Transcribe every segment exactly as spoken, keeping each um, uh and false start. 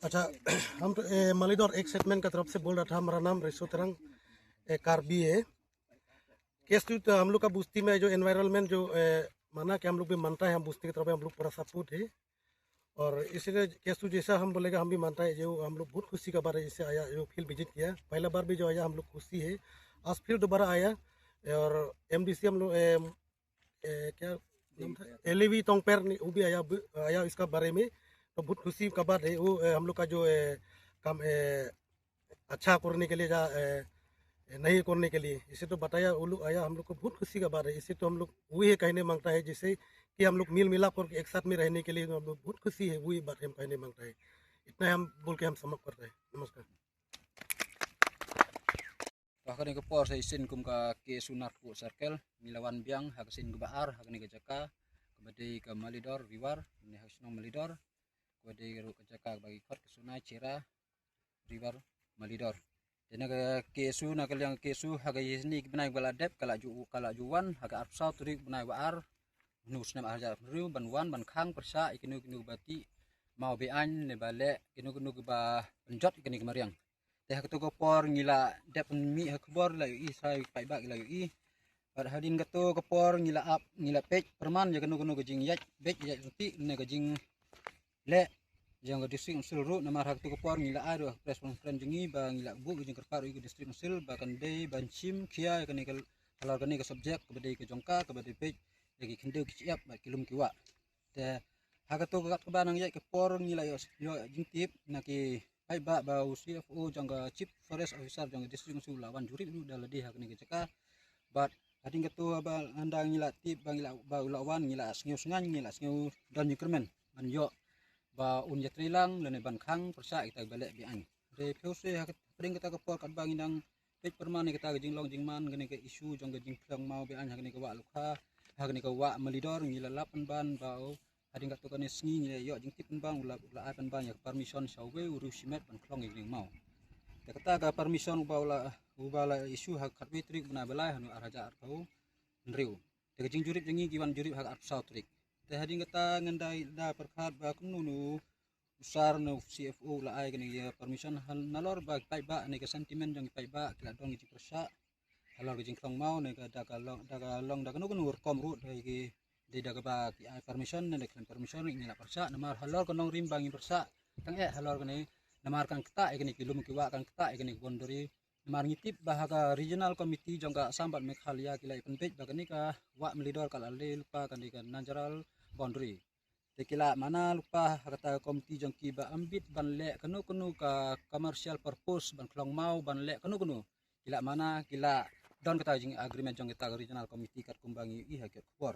अच्छा, हम तो ए, मालीडोर एक स्टेटमेंट का तरफ से बोल रहा था, हमारा नाम रिसो तरंग, ए, कार्बी है। केस तो हम लोग का बस्ती में जो एनवायरनमेंट जो ए, माना कि हम लोग भी मानता है, हम बस्ती की तरफ हम लोग पूरा सपोर्ट है। और इसीलिए केस तो जैसा हम बोलेगा, हम भी मानता है जो हम लोग बहुत खुशी का बात है, इससे आया जो फील्ड विजिट किया, पहला बार भी जो आया हम लोग खुशी है। आज फिर दोबारा आया और एमडीसी हम लोग ए, ए, क्या नाम था, एलवी तोंगपेर ने वो भी आया, आया इसका बारे में। तो बहुत खुशी का बात है वो ए, हम लोग का जो ए, काम ए, अच्छा करने के लिए या ए, ए, नहीं करने के लिए, इसे तो बताया वो लोग आया, हम लोग को बहुत खुशी का बात है। इसे तो हम लोग वही कहने मांगता है, जैसे कि हम लोग मिल मिलाप करके एक साथ में रहने के लिए हम लोग बहुत खुशी है, वही बात हम कहने मांगता है। इतना हम बोल के हम समाप्त करते हैं। नमस्कार। To ha kane ka por sa shisien kum ka KSU Narkut Circle ngi la wan biang ha ka sien kaba ar ha kane ka jaka kaba dei ka Malidor River, ne ha ka shnong Malidor, kaba dei ruh ka jaka kaba ki khot ka Sunai Chira River Malidor. Te na ka KSU, na ka liang ka KSU ha ka ïing ki bnai ba la dep ka la ju, ka la ju wan ha ka arphew saw tarik bnai ba ar hynne u snem ar hajar arphew hynriew ban wan ban khang pyrshah ïa kino kino ba tih maw be-aiñ ne ba leh kino kino ba pynjot ïa kane ka mariang. Te ha kato ka por ngi la dep mih ha khubor la ïohi, sa paidbah ki la ïohi. Bad hadien kato ka por ngi la ap, ngi la peit pyrman ïa kano kano ka jingïaid beit ïaid ryntih ne ka jingleh jong ka District Council ruh, namar ha kato ka por ngi la ai ruh press conference jong ngi ba ngi la buh ka jingkyrpad ruh ïa ka District Council ba kan dei ban shim khia ïa kane ka, halor kane ka subject kaba dei ka jong ka, kaba dei peit ïa ki khyndew ki shyiap bad ki lum ki wah. Te ha kato ka kat kaba nang ïaid ka por ngi la ïoh, ïoh jingtip na ki paidbah ba u CFO jong ka, Chief Forest Officer jong ka District Council u la wan jurip ruh da lade ha kane ka jaka. Bad hadien kato ba ynda ngi la tip ba ngi la, ba u la wan, ngi la sngew sngain, ngi la sngew don jingkyrmen ban ïoh ba un ïatrei lang lane ban khang pyrshah ïa kita kiba leh be-aiñ. Te phi ïohi ha ka, hadien kata ka por katba ngi dang peit pyrman ïa kata ka jinglong jingman kane ka issue jong ka jingpynlong maw be-aiñ ha kane ka wah Lukha, ha kane ka wah Malidor, ngi la lap pynban ba u hadien kato kane sngi ngi la ïoh jingtip pynban u la, u la ai pynban ïa ka permission sha uwei u riewshimet ban khlong ïa kane ka maw. Te kata ka permission uba u la, uba la issue ha ka khatwei tarik bnai ba lai hynne ar hajar arphew hynriew. Te ka jingjurip jong ngi ki wan jurip ha ka arphew saw tarik. Te hadien kata ngan da, da pyrkhat ba kumno u sar ne u CFO u la ai kane ka permission, hal nalor ba ki paidbah ne ka sentiment jong ki paidbah ki la don ka jingpyrshah halor ka jingkhlong maw ne ka da ka long, da ka long da kano kano rukom ruh, da ki, dei da kaba ki ai permission ne da khlem permission ngi la pyrshah, namar halor ka nongrim ba ngi pyrshah tang eh halor kane, namar kan ktah ïa kane ki lum ki wah, kan ktah ïa kane ki boundary. Namar ngi tip ba ha ka Regional Committee jong ka Assam bad Meghalaya ki la ïa pynbeit ba kane ka wah Malidor ka la leh lypa, kane ka natural boundary. Te ki la mana lypa ha kata ka committee jong ki ba ym bit ban leh kano kano ka commercial purpose ban khlong maw, ban leh kano kano. Ki la mana, ki la don kata ka jing agreement jong kata ka Regional Committee katkum ba ngi ïohi ha ki khubor.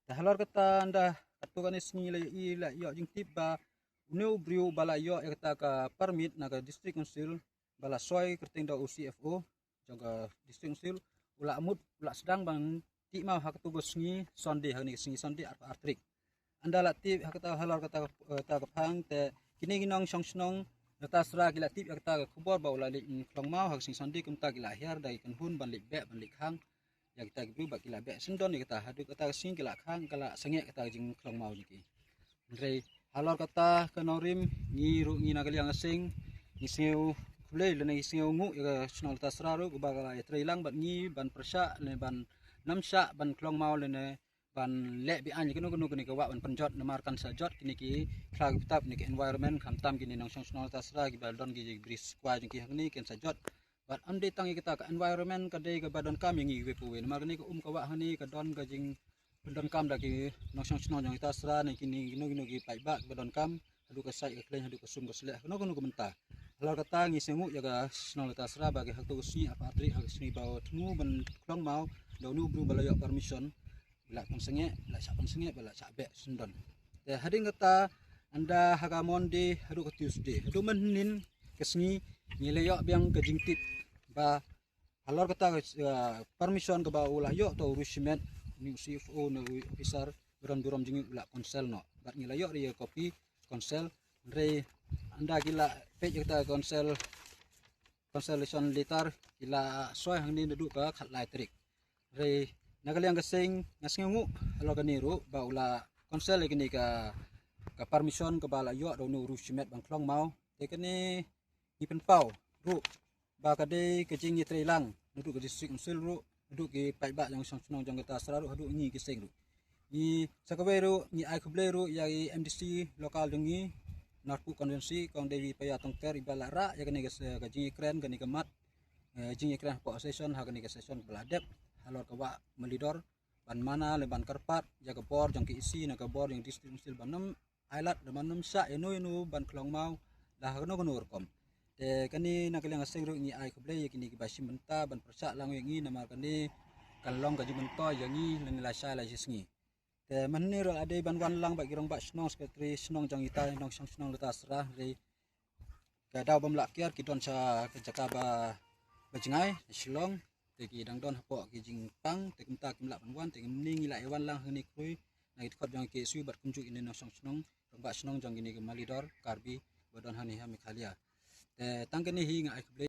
Te halor kata ynda kato kane sngi la ïohi, la ïoh jingtip ba une u briew ba la ïoh ïa kata ka permit na ka District Council ba la soi kyrteng da u CFO jong ka District Council u la mut, u la sdang ban tih maw ha kato ka sngi Sunday, ha kane ka sngi Sunday arphew ar tarik. Ynda la tip ha kata, halor kata, eh, kata ka phang te kine ki nongshong shnong Tasra ki la tip ïa kata ka khubor ba u la leit khlong maw ha ka sngi Sunday, kumta ki la hiar da ki kynhun ban leit beh ban leit khang ïa kita ki briew bad ki la beh syndon ïa kata, haduh kata ka sngi ki la khang, ka la sangeh kata ka jingkhlong maw jong ki. Hynrei halor kata ka nongrim ngi ruh ngi na ka liang ka seng ngi sngew khublei lane ngi sngew nguh ïa ka shnong Tasra ruh ba ka la ïatrei lang bad ngi ban pyrshah lane ban nym shah ban khlong maw lane ban leh be-aiñ ïa kano kano kane ka wah ban pynjot, namar kan sa jot kine ki khlaw ki btap, kine ki environment, khamtam kine nongshong shnong Tasra kiba don ki bris kwai jong ki hangne kin sa jot. Bad ym dei tang ïa kata, ka environment ka dei kaba donkam ïa ngi kiwei pa wei, namar kane ka um ka wah hangne ka don ka jingdonkam da ki nongshong shnong jong Tasra ne kine kino kino ki paidbah kiba donkam, haduh ka sait ka khleiñ, haduh ka sum ka sleh, kano kano ka bynta. Halor kata ngi sngewnguh ïa ka shnong Tasra ba ki ha kato ka sngi arphew ar tarik, ha ka sngi ba thmu ban khlong maw da une u briew ba la ïoh permission, la pynsangeh, la shah pynsangeh, ba la shah beh syndon. Te hadien kata ynda ha ka Monday haduh ka Tuesday, haduh mynhynnin ka sngi ngi la ïoh biang ka jingtip ba halor kata ka, eh, permission kaba u la ïoh da u riewshimet, une u CFO ne u officer burom burom jong ngi u la cancel noh. Bad ngi la ïoh ïa ka copy cancel. Hynrei ynda ki la peit ïa kata cancel, cancellation letter, ki la soi hangne naduh ka khatlai tarik. Hynrei na ka liang ka seng nga sngewnguh halor kane ruh ba u la cancel ïa kane ka, ka permission kaba la ïoh da une u riewshimet ban khlong maw. Te kane ngi pynpaw ruh ba ka dei ka jingïatreilang naduh ka District Council ruh, naduh ki paidbah jong shong shnong jong kata sra ruh, haduh ngi ki seng ruh. Ngi sa kawei ruh ngi ai khublei ruh ïa i M D C local jong ngi, Narpuh constituency, Kong Devi Paya Tongter, iba la rah ïa kane ka se-, ka jingïakren, kane ka mat, eh, jingïakren hapoh session, ha kane ka session ba la dep halor ka wah Malidor, ban mana lane ban kyrpad ïa ka bor jong ka E C, na ka bor jong District Council ban ym ai lad lane ban ym shah ïano ïano ban khlong maw la ha kano kano rukom. Te kane na ka liang ka seng ruh ngi ai khublei ïa kine kiba shim bynta ban pyrshah lang ïa ngi, namar kane kan long ka jingmyntoi ïa ngi lane lashai lashisngi. Te mynne ruh la dei ban wan lang bad ki rangbah shnong, secretary shnong jong ita, nongshong shnong kata sra, hynrei ka daw bym lah kiar, ki don sha ka jaka ba, ba jngai, Shillong. Te ki dang don hapoh ki jingpang, te kumta kim lah ban wan, te mynne ngi la ïa wan lang hangne khrui na ki dkhot jong ki K S U bad kumjuh ine nongshong shnong, rangbah shnong jong kine ki Malidor Karbi ba don hangne ha Meghalaya. Te tang kane hi, nga ai khublei.